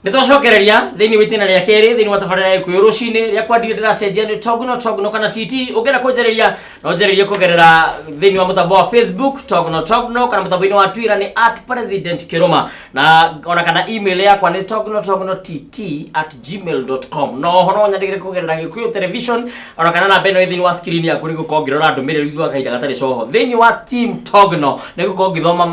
Nĩ twacokereria thĩinĩ wa itĩna rĩa kerĩ thĩinĩ wa tabarĩra ya Gĩkũyũ rũcinĩ rĩakwa ndirĩ ndĩracenjia nĩ Togno Togno kana TT. Ũngĩenda kũnjarĩria no njarĩrie kũgerera thĩinĩ wa mũtambo wa Facebook Togno Togno kana mũtambo-inĩ wa Twitter nĩ @president Kĩrũma na ona kana email yakwa nĩ tognotognott@gmail.com. No oho no nyandĩkĩre kũgerera Gĩkũyũ Television ona kana namba ĩno ĩ thĩinĩ wa screen yaku nĩ gũkorwo ngĩrora ndũmĩrĩri thutha wa kahinda gatarĩ coho. Thĩinĩ wa team Togno nĩ ngũkorwo ngĩthoma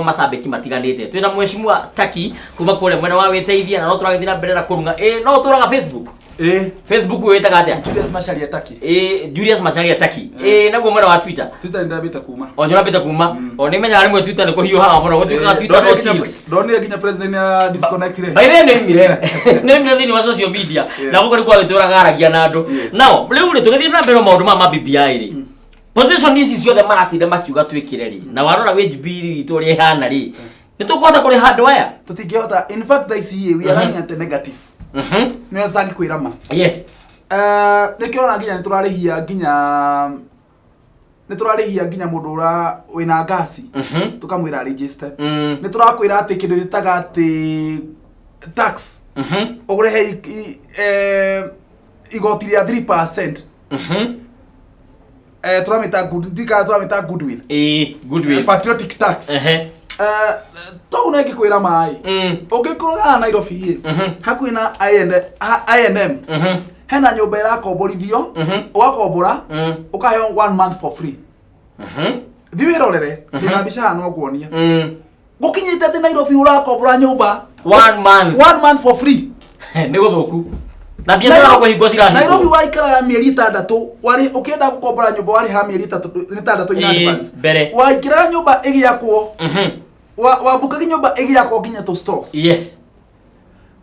macambĩki matiganĩte. Twĩna mheshimiwa Taki kuma kũrĩa mwena wa wĩteithia na no tũragĩthiĩ na mbere na kũrung'a. Ĩ no ũtũraga Facebook? Ĩ. Facebook wĩtaga atĩa? Julius Macharia Taki. Ĩ, Julius Macharia Taki. Ĩ, naguo mwena wa Twitter? Twitter nĩ ndambĩte kuma. O nĩ kuma. O nĩ menyaga rĩmwe Twitter nĩ kũhiũhaga mũno, gũtuĩkaga Twitter no chills. Ndonire nginya president ya disconnect-ire. By the way, nĩ oimire thĩinĩ wa social media na gũkũ nĩ gwagĩtũraga aragia na andũ. Now rĩu rĩ, tũgĩthiĩ na mbere maũndũ maya ma BBI rĩ, position ici ciothe maratinda makiuga twĩkĩre rĩ, na warora wage bill itũ ũrĩa ĩhana rĩ, nĩ tũkũhota kũrĩha andũ aya? Tũtingĩhota. In fact, thaa ici ĩ, we are running at a negative. Nĩ tũtangĩkwĩra ma. Nĩkĩo ũrona nginya nĩ tũrarĩhia nginya mũndũ ũra wĩna ngasi, tũkamwĩra register. Nĩ tũrakwĩra atĩ kĩndũ gĩtaga atĩ tax, ũrehe igoti rĩa 3%. Tũramĩta good, ndikana tũramĩta goodwill. Ĩ, goodwill. Patriotic tax. Toguo nĩ ngĩkwĩra maĩ, ũngĩkorwo haha Nairobi ĩ, hakuhĩ na I&M, hena nyũmba ĩrakomborithio, ũgakombora, ũkaheo one month for free. Thiĩ wĩrorere, ndĩna mbica haha no nguonia. Gũkinyĩte atĩ Nairobi ũrakombora nyũmba one month. One month for free. Nĩ gũthũku na biacara no kũhingwo Nairobi cirahingwo. Waikaraga mĩeri 6 warĩ ũkĩenda gũkombora nyũmba, warĩha mĩeri 36 in advance. Mbere. Waingĩraga nyũmba ĩgĩakwo, wambukagi nyũmba ĩgĩakwo nginya tũ stores.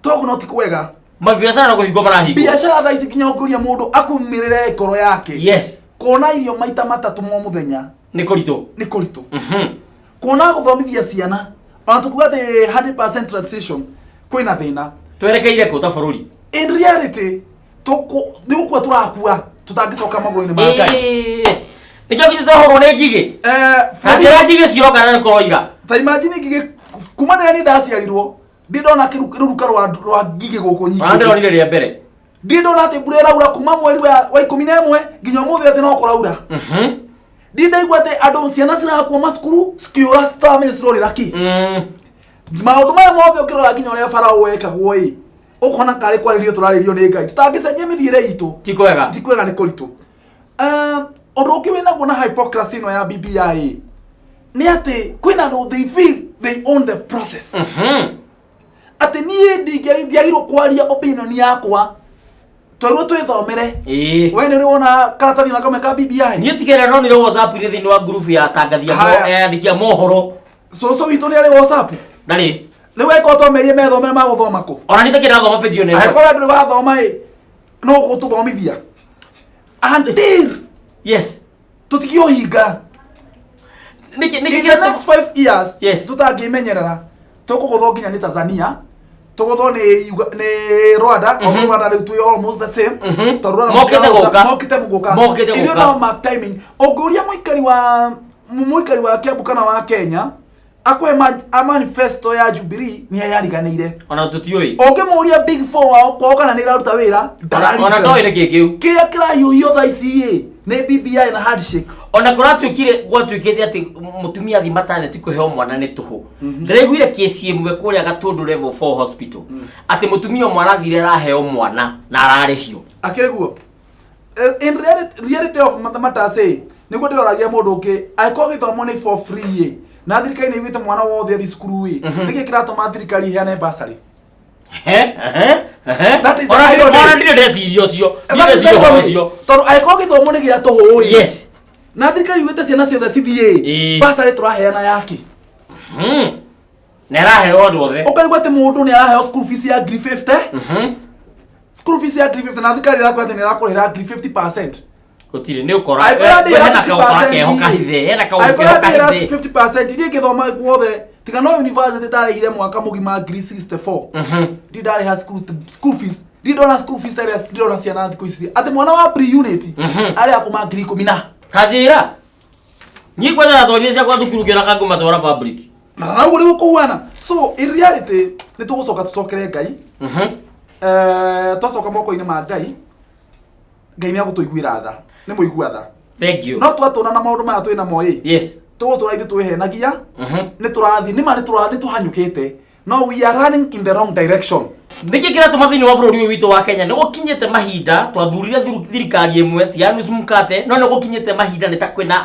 Toguo no ti kwega. Mabiacara no kũhingwo marahingwo. Biacara thaa ici nginya ũngĩũria mũndũ akumĩrĩre ngoro yake, kuona irio maita matatũ mo mũthenya nĩ kũritũ. Nĩ kũritũ. Kuona gũthomithia ciana, ona tukuga atĩ 100% transition, kwĩna thĩna. Twerekeire kũ ta bũrũri? In reality, nĩ gũkua tũrakua tũtangĩcoka magũrũ-inĩ ma Ngai. Nĩkĩo nginya twahũrwo nĩ ngigĩ. Na njĩra ngigĩ ciroka na nĩ kũroira. Ta imagine ngigĩ kuma rĩrĩa niĩ ndaciarirwo, ndĩ ndona rũruka rwa ngigĩ gũkũ Ona nyingĩ. ndĩronire rĩa mbere. Ndĩ ndona atĩ mbura ĩraura kuma mweri wa 11 nginya ũmũthĩ atĩ no kũraura. Ndĩ ndaigua atĩ andũ ciana cirakua macukuru cikĩũra, citaramenya cirorĩra kĩ. Maũndũ maya mothe ũkĩrora nginya ũrĩa Farao ekagwo ĩ, ũkona karĩ kwarĩrio tũrarĩrio nĩ Ngai tũtangĩcenjia mĩthiĩre itũ. Ti kwega. Ti kwega, nĩ kũritũ. Ũndũ ũngĩ wĩnaguo na hypocrisy ĩno ya BBI nĩ atĩ kwĩna andũ they feel they own the process, atĩ niĩ ndiagĩrĩirwo kwaria opinion yakwa, twerirwo twĩthomere. We nĩ ũrĩ wona karatathi na kamwe ka BBI? Niĩ tigera ndonire WhatsApp-inĩ thĩinĩ wa group ya atangathi a Haya. ya andĩki a mohoro. Cũcũ witũ nĩ arĩ WhatsApp? Ndarĩ. Rĩu eko twamerie methomere, magũthoma kũ? Ona niĩ takĩ ndathoma page ĩyo nĩ ĩmwe. Angĩkorwo ndũrĩ wathoma ĩ, no gũtũthomithia until tũtikĩũhinga. Nĩkĩ In the next 5 years, tũtangĩmenyerera, tũkũgũthwo nginya nĩ Tanzania, tũgũthwo nĩ Rwanda, although Rwanda rĩu twĩ almost the same, tondũ Rwanda Mokĩte gũka. Mokĩte gũka. Mokĩte Ithuĩ gũka. no mark timing. Ũngĩũria mũikari wa Kiambu kana wa Kenya akũhe a manifesto ya Jubilee, nĩ ayariganĩire. Ona tũtiũĩ. Ũngĩmũria Big Four wao kwao kana nĩ ĩraruta wĩra, Ona ndoĩ nĩ kĩ kĩu. Kĩrĩa kĩrahiũhio thaa ici ĩ nĩ BBI na handshake. Ona kũratuĩkire gwatuĩkĩte atĩ mũtumia athi maternity kũheo mwana nĩ tũhũ. Ndĩraiguire kesi ĩmwe kũrĩa Gatũndũ Level 4 Hospital atĩ mũtumia ũmwe arathire araheo mwana na ararĩhio. Akĩrĩ guo. In reality of matters ĩ, nĩguo ndĩroragia mũndũ ũngĩ, angĩkorwo gĩthomo nĩ for free ĩ, na thirikari nĩ iguĩte mwana wothe athi cukuru ĩ, nĩkĩ kĩratũma thirikari iheane bursary? That is the irony. Ona ndirĩ ndeciria ũcio. Ndirĩ That is the ndeciria ũhoro irony. ũcio. Tondũ angĩkorwo gĩthomo nĩ gĩa tũhũ ĩ, na thirikari iguĩte ciana ciothe cithiĩ, bursary tũraheana yake? Na ĩraheo andũ othe. Ũkaigua atĩ mũndũ nĩ araheo school fees ya ngiri 50, school fees ya ngiri 50, na thirikari ĩrakwĩra atĩ nĩ ĩrakũrĩhĩra ngiri 50%. Gũtirĩ, nĩ ũkora. Angĩkorwo ndĩhĩra Hena kaũkora 50%, keho kahithe, hena kaũndũ keho angĩkorwo ndĩhĩra kahithe. 50%, niĩ ngĩthoma guothe tiga no university ndarĩhire mwaka mũgima ngiri 64. Ndi ndarĩha school fees, ndi ndona school fees ta ĩrĩa ndĩrona ciana thikũ ici, atĩ mwana wa pre unit arĩa kuma ngiri 10 na Kanjĩra niĩ kwenda ndatwarire ciakwa thukuru ngĩona kangũmatwara public. Na ũguo nĩguo kũhuana. So in reality nĩ tũgũcoka tũcokere Ngai. Twacoka moko-inĩ ma Ngai, Ngai nĩ agũtũiguĩra tha, nĩ mũigua tha. Thank you. No twatũra na maũndũ maya twĩ namo ĩ, tũgũtũra ithuĩ twĩhenagia. Nĩ tũrathiĩ, nĩ ma nĩ tũhanyũkĩte, no we are running in the wrong direction. Nĩkĩ kĩratũma thĩinĩ wa bũrũri ũyũ witũ wa Kenya nĩ gũkinyĩte mahinda twathurire thirikari ĩmwe ti ya nusu mkate, no nĩ gũkinyĩte mahinda nĩ ta kwĩna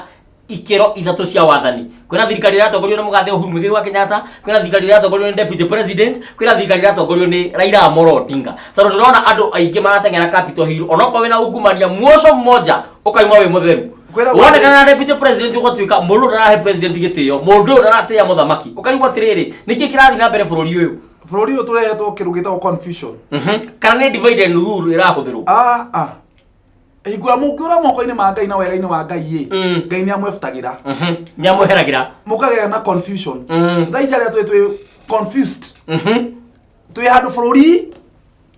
ikĩro ithatũ cia wathani? Kwĩna thirikari ĩratongorio nĩ mũgathe Uhuru Muigai wa Kenyatta, kwĩna thirikari ĩratongorio nĩ deputy president, kwĩna thirikari ĩratongorio nĩ Raila Amolo Odinga, tondũ ndĩrona andũ aingĩ marateng'era Capitol Hill onokorwo wĩna ungumania muoco mmoja ũkauma wĩ mũtheru. Wonekana na deputy president ũgatuĩka mũndũ ũyũ ndarahe president gĩtĩo, mũndũ ũyũ ndaratĩĩa mũthamaki, ũkarigwo atĩrĩrĩ, nĩkĩ kĩrathiĩ na mbere bũrũri ũyũ? Bũrũri ũyũ tũrehetwo kĩndũ gĩtagwo confusion. Kana nĩ divide and rule ĩrahũthĩrwo? Ah ah, hingo ya mũngĩũra moko-inĩ ma Ngai na wega-inĩ wa Ngai ĩ, Ngai nĩ amwebutagĩra. Nĩamweheragĩra. Mũkagĩa na confusion. Thaa ici arĩa twĩ confused, twĩ handũ bũrũri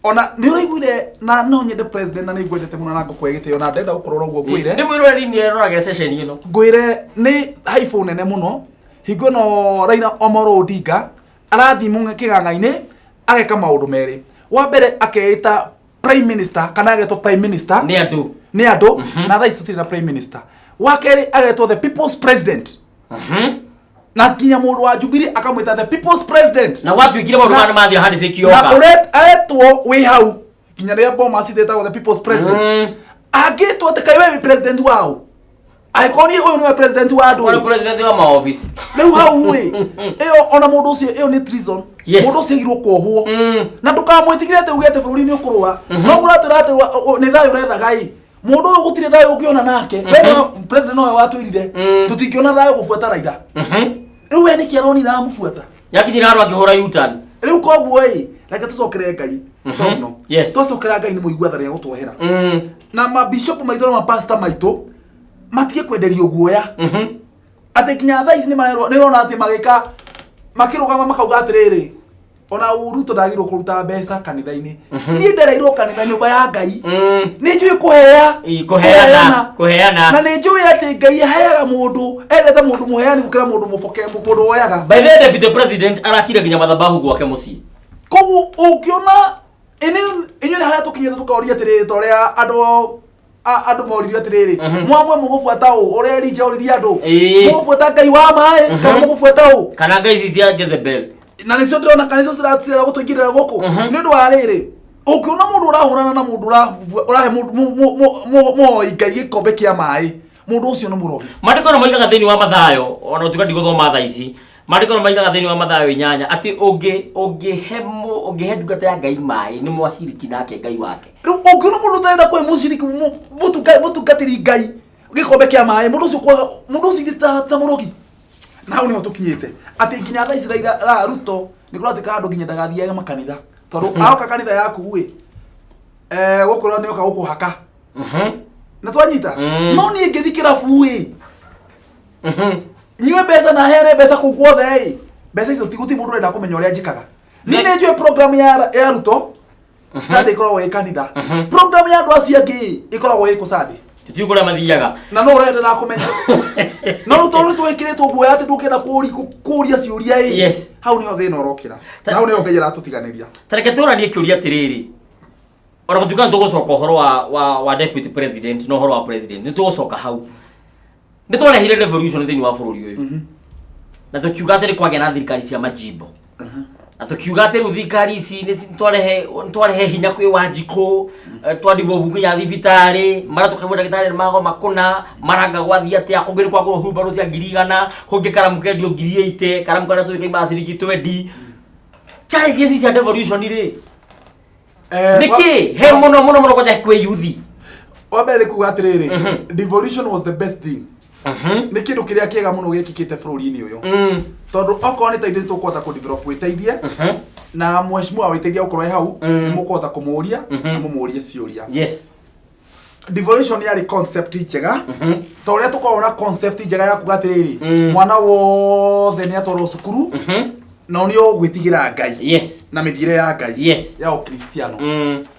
ona nĩ ũraiguire, na no nyende president, na nĩ ngwendete mũno na ngũkũhe gĩtĩo na ndenda gũkũrora ũguo, ngwĩre. Nĩ mwĩroreri nĩ aroraga session ĩno. Ngwĩre nĩ haibũ nene mũno hingo ĩno Raila Amolo Odinga arathiĩ kĩgang'a-inĩ ageka maũndũ merĩ. Wa mbere, akeĩta prime minister kana agetwo prime minister nĩ andũ. Nĩ andũ, na thaa ici tũtirĩ na prime minister. Wa kerĩ, agetwo the people's president, na nginya mũndũ wa Jubilee akamwĩta the people's president. Na gwatuĩkire maũndũ maya nĩ mathira handicĩ Na kĩoka. Aretwo wĩ hau nginya rĩrĩa Bomas ĩtagwo the people's president. Angĩtwo atĩ kaĩ we wĩ president wao, angĩkorwo niĩ ũyũ nĩwe president wa andũ Wale ĩ. President wa maofisi. Rĩu hau ĩ, ĩyo ona mũndũ ũcio, ĩyo nĩ treason. Mũndũ ũcio agirwo kuohwo na ndũkamwĩtigĩre atĩ uge atĩ bũrũri nĩ ũkũrũa, no mũratwĩra atĩ nĩ thayũ ũrethaga ĩ, mũndũ ũyũ gũtirĩ thayũ ũngĩona nake. We nĩwe president, nowe watwĩrire tũtingĩona thayũ gũbuata Raila. Rĩu we nĩkĩ aronire amũbuata? Yakinyire handũ akĩhũra U-turn. Rĩu koguo ĩ, reke tũcokere Ngai tono. Twacokera Ngai, nĩ mũigua tha, nĩ agũtwohera. Na mabishop maitũ na mapasta maitũ matige kwenderio guoya atĩ nginya thaa ici nĩ marerwo, nĩ ũrona atĩ magĩka makĩrũgama makauga atĩrĩrĩ, ona Ruto ndagĩrĩirwo kũruta mbeca kanitha-inĩ. Niĩ ndereirwo kanitha, nyũmba ya Ngai. Nĩ njũĩ kũhea. Kũheana, kũheana. Na nĩ njũĩ atĩ Ngai aheaga mũndũ, endete mũndũ mũheani gũkĩra mũndũ mũboke, mũndũ woyaga. By the way, deputy president arakire nginya mathabahu gwake mũciĩ. Koguo ũngĩona inyuĩ nĩ harĩa tũkinyĩte tũkoria atĩrĩrĩ, ta ũrĩa andũ moririo atĩrĩrĩ, mwamwe mũgũbuata ũ? Ũrĩa Elijah oririe andũ, mũgũbuata Ngai wa maĩ kana mũgũbuata ũ? Kana ngai ici cia Jezebel. Na nĩcio ndĩrona kana nĩcio ciracira gũtũingĩrĩra gũkũ. Nĩ ũndũ wa rĩrĩ, ũngĩona mũndũ ũrahũrana na mũndũ ũrahe mũhoi Ngai gĩkombe kĩa maĩ, mũndũ ũcio nĩ mũrogi. Maandĩko nĩ moigaga thĩinĩ wa Mathayo, ona ũtuĩka ndigũthoma thaa ici, maandĩko nĩ moigaga thĩinĩ wa Mathayo 8 atĩ ũngĩhe ndungata ya Ngai maĩ, nĩ mwaciriki nake Ngai wake. Rĩu ũngĩona mũndũ ũtarenda kũhe mũciriki mũtungatĩri Ngai gĩkombe kĩa maĩ, mũndũ ũcio kwaga, mũndũ ũcio ithe ta mũrogi. Na hau nĩho tũkinyĩte atĩ nginya thaa ici Raila ra Ruto nĩ kũratuĩka andũ nginya ndagathiage makanitha, tondũ aoka kanitha yaku ĩ, gũkũra nĩ oka gũkũhaka na twanyita. No niĩ ngĩthi kĩrabu ĩ, nyue mbeca na heane mbeca kũu guothe ĩ, mbeca icio ti gũtirĩ mũndũ ũrenda kũmenya ũrĩa njĩkaga. Niĩ nĩ njũĩ program ya Ruto Sunday ĩkoragwo ĩ kanitha, program ya andũ acio angĩ ĩkoragwo ĩ kũ Sunday? Tũtiũĩ kũrĩa mathiaga. Na no ũrenda kũmenya, no rĩu tondũ twĩkĩrĩtwo guoya atĩ ndũngĩenda kũria ciũria ĩ, hau nĩho thĩna ũrokĩra, na hau nĩho Ngai aratũtiganĩria. Ta reke tũranie kĩũria atĩrĩrĩ, ona gũtuĩka nĩ tũgũcoka ũhoro wa deputy president na ũhoro wa president, nĩ tũgũcoka hau. Nĩ twarehire revolution thĩinĩ wa bũrũri ũyũ na tũkiuga atĩ nĩ kwagĩa na thirikari cia majimbo, na tũkiuga atĩ rĩu thirikari ici nĩ twarehe hinya kwĩ Wanjikũ, twa devolve nginya thibitarĩ, mara tũkaigua ndagĩtarĩ nĩ magoma kũna maranga gwathiĩ atĩa, kũngĩ nĩ kwagũrwo hurumbarũ cia 100,000, kũngĩ karamu kendio 80,000, karamu karĩa tũĩ kaimaga ciringi 20. Challenges ici cia devolution rĩ, nĩkĩ he mũno mũno mũno kwanja kwĩ yuthi? Wa mbere nĩ kuga atĩrĩrĩ, devolution was the best thing, nĩ kĩndũ kĩrĩa kĩega mũno gĩkĩkĩte bũrũri-inĩ ũyũ, tondũ okorwo nĩ ta ithuĩ tũkũhota kũ-develop wĩteithie, na mheshimiwa wĩteithia gũkorwo e hau, nĩ mũkũhota kũmũria na mũmũrie ciũria. Devolution yarĩ concept njega, ta ũrĩa tũkoragwo na concept njega ya kuga atĩrĩrĩ, mwana wothe nĩ atwarwo cukuru na onio gwĩtigĩra Ngai na mĩthiĩre ya Ngai ya ũkristiano.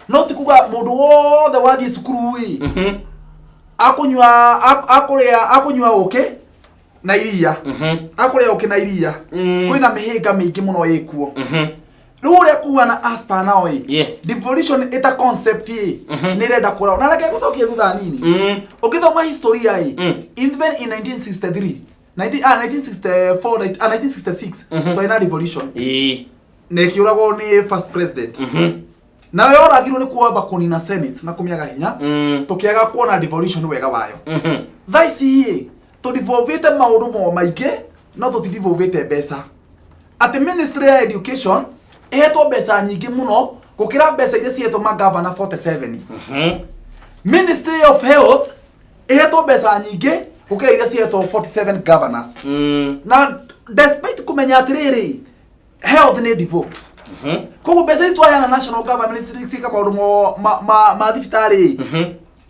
No ti kuga mũndũ wothe wathiĩ cukuru ĩ, akũnyua akũrĩa, akũnyua ũkĩ. Na iria. Akũrĩa ũkĩ na iria. Kwĩna mĩhĩnga mĩingĩ mũno ĩkuo. Rĩu ũrĩa kuga aspa nao ĩ, devolution ĩta concept ĩ, nĩ ĩrenda kũrao na reke gũcokie thutha nini. Ũngĩthoma historia ĩ, even in 1963, 19, ah, 1964, ah, 1966, twarĩ na devolution na ĩkĩũragwo nĩ first president, nayo yoragirwo nĩ kwamba kũnina Senate na kũmĩaga hinya. Tũkĩaga kuona devolution wega wayo. Thaa ici ĩ, tũdevolvĩte maũndũ mo maingĩ, no tũtidevolvĩte mbeca, atĩ ministry ya education ĩhetwo mbeca nyingĩ mũno gũkĩra mbeca iria cihetwo magavana 47. Ministry of Health ĩhetwo mbeca nyingĩ gũkĩra iria cihetwo 47 governors, na despite kũmenya atĩrĩrĩ, health nĩ devolved. Koguo mbeca ici twaheana national government ciĩka maũndũ mo ma thibitarĩ,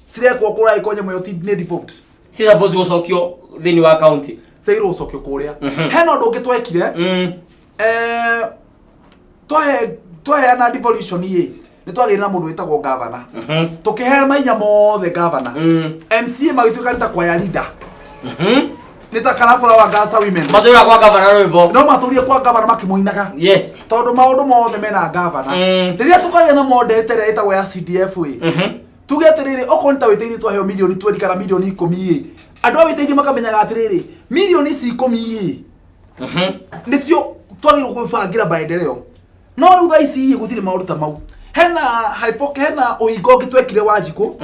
cirekwo kũrĩa ĩkorwo nyamũ ĩyo nĩ devolved. Ci suppose gũcokio thĩinĩ wa county. Ciagĩrĩirwo gũcokio kũrĩa. Hena ũndũ ũngĩ twekire. Twaheana devolution ĩ, nĩ twagĩire na mũndũ wĩtagwo governor. Tũkĩheana mahinya mothe governor. MCA magĩtuĩka nĩ ta kwaya leader, nĩ ta kana flower girls, ta women. Matũra kwa gavana rwĩmbo. No matũrie kwa governor makĩmũinaga, tondũ maũndũ mothe mena governor. Rĩrĩa tũkagĩa na model ta ĩrĩa ĩtagwo ya CDF ĩ, tuge atĩrĩrĩ, okorwo nĩ ta wĩteithio twaheo mirioni 20 kana mirioni 10 ĩ, andũ a wĩteithio makamenyaga atĩrĩrĩ, mirioni ici 10 ĩ, nĩcio twagĩrĩirwo gwĩbangĩra maendeleo. No rĩu thaa ici ĩ, gũtirĩ maũndũ ta mau. Hena hypo, hena ũhingo ũngĩ twekire wa njikũ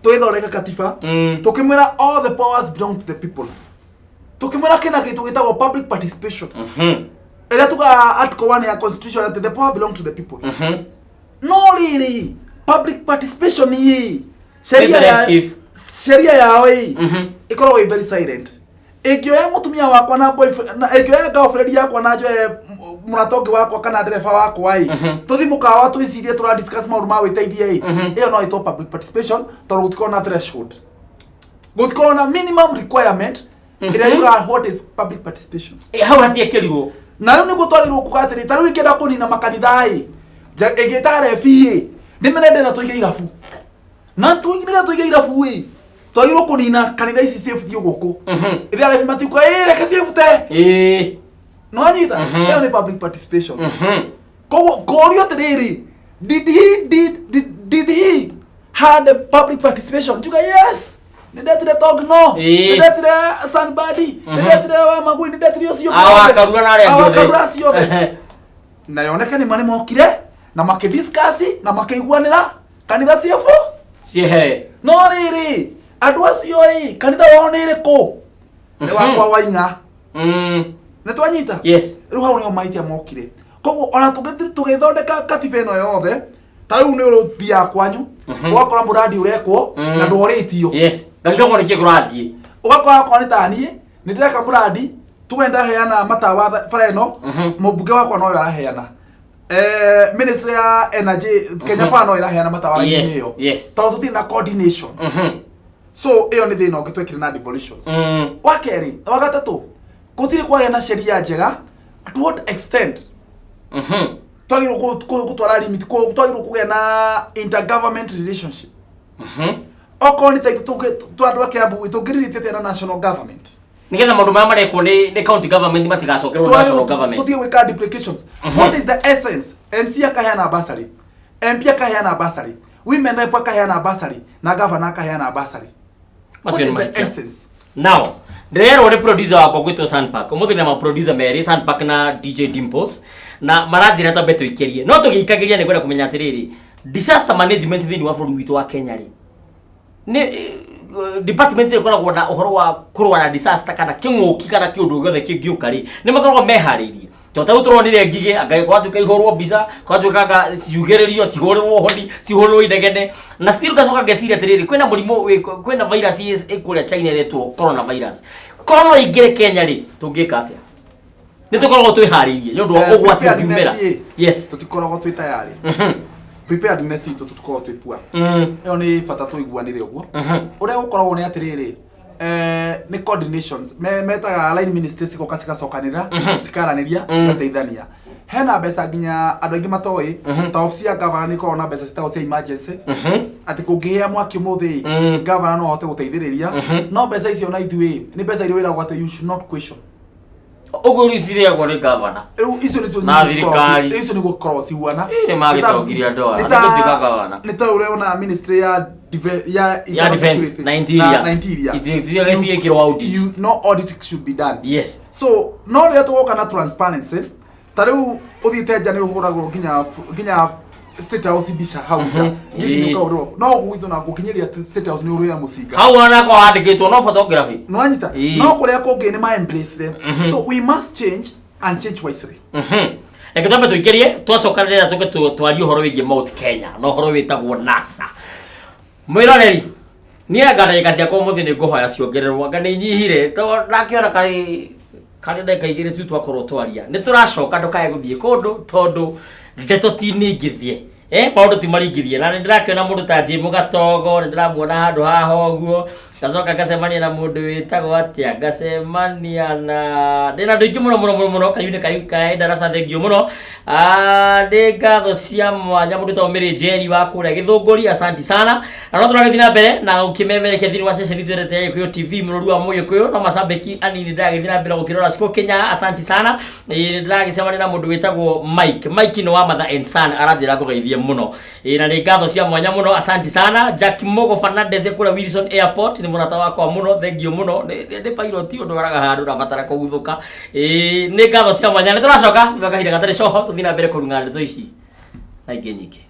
tũgĩthondeka katiba. Tũkĩmwĩra all the powers belong to the people. Tũkĩmwĩra kĩna kĩndũ gĩtagwo public participation, ĩrĩa tugaga article 1 ya constitution atĩ the power belong to the people. No rĩrĩ, public participation ĩ, sheria ya Selective. Sheria yao ĩ, ĩkoragwo ĩ very silent. Ĩngĩoya mũtumia wakwa na boyfriend, na ĩngĩoya girlfriend yakwa na njoe mũrata ũngĩ wakwa kana ndereba wakwa ĩ, tũthi mũkawa twĩcirie tũra discuss maũndũ ma gwĩteithia ĩ, ĩyo no ĩtwo public participation, tondũ gũtikoragwo na threshold, gũtikoragwo na minimum requirement ĩrĩa yugaga what is public participation. Hau hatiekĩrirwo. Na rĩu nĩguo twagĩrĩirwo kuga atĩrĩ, ta rĩu ingĩenda kũnina makanitha ĩ, ĩngĩta rebi ĩ, ndĩmene na tũige irabu, na nĩgetha tũige irabu ĩ, twagĩrĩirwo kũnina kanitha ici ciĩbutio gũkũ. Ĩrĩa rebi matikuga ĩ, reke ciĩbute. Nĩwanyita? Ĩyo nĩ public participation. Koguo ngorio atĩrĩrĩ, did he had a public participation? Njuga yes, nĩndetire Togno, nĩndetire Sanbadi, nĩndetire wa Magui, nĩndetire ũcio ũngĩ wothe. Awakarura na arĩa angĩ othe. Awakarura acio othe, na yoneke nĩ marĩ mokire na makĩdiscuss na makĩiguanĩra kanitha ciabu Ciehere. No rĩrĩ, andũ acio ĩ, kanitha wao nĩ ĩrĩkũ? Nĩ wakwa Waing'a. Nĩ twanyita? Yes. Rĩu hau nĩho mahĩtia mokire. Koguo ona tũgĩthondeka katiba ĩno yothe, ta rĩu nĩ ũrũthiaga kwanyu, ũgakora mũrandi ũrekwo na ndworĩtio. Yes, ngagĩcokwo nĩkĩ kũrathiĩ. Ũgakora okorwo nĩ taniĩ nĩ ndĩreka mũrandi, tuge ndaheana matawa bara ĩno, mũmbunge wakwa noyo araheana, ministry ya energy, Kenya Power, no ĩraheana matawa raini ĩyo, tondũ tũtirĩ na coordinations. So ĩyo nĩ thĩna ũngĩ twekire na devolutions. Wa kerĩ, wa gatatũ, gũtirĩ kwagĩa na sheria njega to what extent twagĩrĩirwo gũtwara limit, twagĩrĩirwo kũgĩa na intergovernment relationship. Okorwo nĩ ta ithuĩ tũ andũ a Kiambu, tũngĩrirĩte atĩa na national government? Nĩgetha maũndũ marĩa marekwo nĩ county government matigacokerwo national government. Tũtige gwĩka duplications. What is the essence MC akaheana bursary, MP akaheana bursary, women rep akaheana bursary, na governor akaheana bursary? What Macio is nĩ the mahĩtia. essence? Now ndĩrerwo nĩ producer wakwa gwĩtwo Sunpark, ũmũthĩ na maproducer merĩ, Sunpark na DJ Dimples, na maranjĩra twambe tũikĩrie, no tũgĩikagĩria nĩ ngwenda kũmenya atĩrĩrĩ, disaster management thĩinĩ wa bũrũri witũ wa Kenya rĩ, nĩ department ĩrĩa ĩkoragwo na ũhoro wa kũrũa na disaster kana kĩng'ũki kana kĩũndũ gĩothe kĩngĩũka rĩ, nĩ makoragwo meharĩirie? To ta rĩu tũronire ngigĩ anga gwatuĩka ihũrwo mbica, gwatuĩka anga ciugĩrĩrio, cihũrĩrwo honi, cihũrĩrwo inegene, na still ngacoka ngeciria atĩrĩrĩ, kwĩna mũrimũ kwĩna virus ĩ kũrĩa China ĩretwo coronavirus. Korwo no ĩingĩre Kenya rĩ, tũngĩka atĩa? Nĩ tũkoragwo twĩharĩirie nĩ ũndũ wa ũgwati Preparedness ũngiumĩra? ĩ, tũtikoragwo twĩ tayarĩ. Preparedness itũ tũtikoragwo twĩ poor. Ĩyo nĩ bata tũiguanĩre ũguo. Ũrĩa gũkoragwo nĩ atĩrĩrĩ, nĩ coordinations. Metaga line ministries, cigoka cigacokanĩrĩra, cikaranĩria, cigateithania. Hena mbeca nginya andũ aingĩ matoĩ, ta obici ya gavana nĩ ĩkoragwo na mbeca citagwo cia emergency, atĩ kũngĩhĩa mwaki ũmũthĩ, gavana no ahote gũteithĩrĩria. No mbeca icio na ithuĩ nĩ mbeca iria wĩragwo atĩ you should not question. Ũguo rĩu cirĩagwo nĩ gavana Rĩu icio nĩcio na nyingĩ cikoragwo thirikari. Icio nĩguo ikoragwo cihuana. Ĩ, nĩ magĩtongirie andũ aya. Nĩ ta- Nĩ gũtuĩka gavana. Nĩ ta ũrĩa ona ministry ya ya ya internal defense security na interior na interior. Interior ciĩkĩrwo audit. No audit should be done. So no rĩrĩa tũgoka na transparency, ta rĩu ũthiĩte nja nĩ ũhũragwo nginya State House mbica hau nja, nginya ũkahũrwo no gwitũ na gũkinyĩria State House nĩ ũrĩa mũcinga. Hau onako handĩkĩtwo no photography. Nĩwanyita? No kũrĩa kũngĩ nĩ ma embrace. So we must change and change wisely. Reke twambe tũikĩrie, twacoka rĩrĩa tũke twarie ũhoro wĩgiĩ Mount Kenya na ũhoro wĩtagwo NASA. Mwĩroreri, niĩ anga ndagĩka ciakwa ũmũthĩ nĩ ngũhoya ciongererwo, anga nĩ inyihire, tondũ ndakĩona karĩ karĩ ndagĩka 2 tu twakorwo twaria. Nĩ tũracoka, ndũkae gũthiĩ kũndũ, tondũ ndeto ti ningithie. Maũndũ ti maringithie. Na nĩ ndĩrakĩona mũndũ ta Jim Gatogo, nĩ ndĩramuona handũ haha ũguo. Ngacoka ngacemania na mũndũ wĩtagwo atĩa, ngacemania na ndĩna andũ aingĩ mũno mũno mũno mũno, kayune kayu kae darasa, thengio mũno. Nĩ ngatho cia mwanya mũndũ wĩtagwo Mary Njeri wa kũrĩa Gĩthũngũri, asanti sana. Na no tũragĩthiĩ na mbere na gũkĩmemerekia thĩinĩ wa ceceni twendete ya Gĩkũyũ TV, mũrũri wa Mũgĩkũyũ, no macambĩki anini ndĩragĩthiĩ na mbere gũkĩrora Cikũ Kenya, asanti sana. Ĩĩ, ndĩragĩcemania na mũndũ wĩtagwo Mike. Mike nĩ wa Mother and Son, aranjĩra ngũgeithie mũno. Ĩĩ, na nĩ ngatho cia mwanya mũno, asanti sana. Jack Mogo Fernandez kũrĩa Wilson Airport nĩ mũrata wakwa mũno, thengio mũno. Nĩ pilot ũndwaraga handũ ndabatara kũguthũka. Ĩĩ, nĩ ngatho cia mwanya. Nĩ tũracoka thutha wa kahinda gatarĩ coho tũthiĩ na mbere kũrung'a ndeto ici na ingĩ nyingĩ.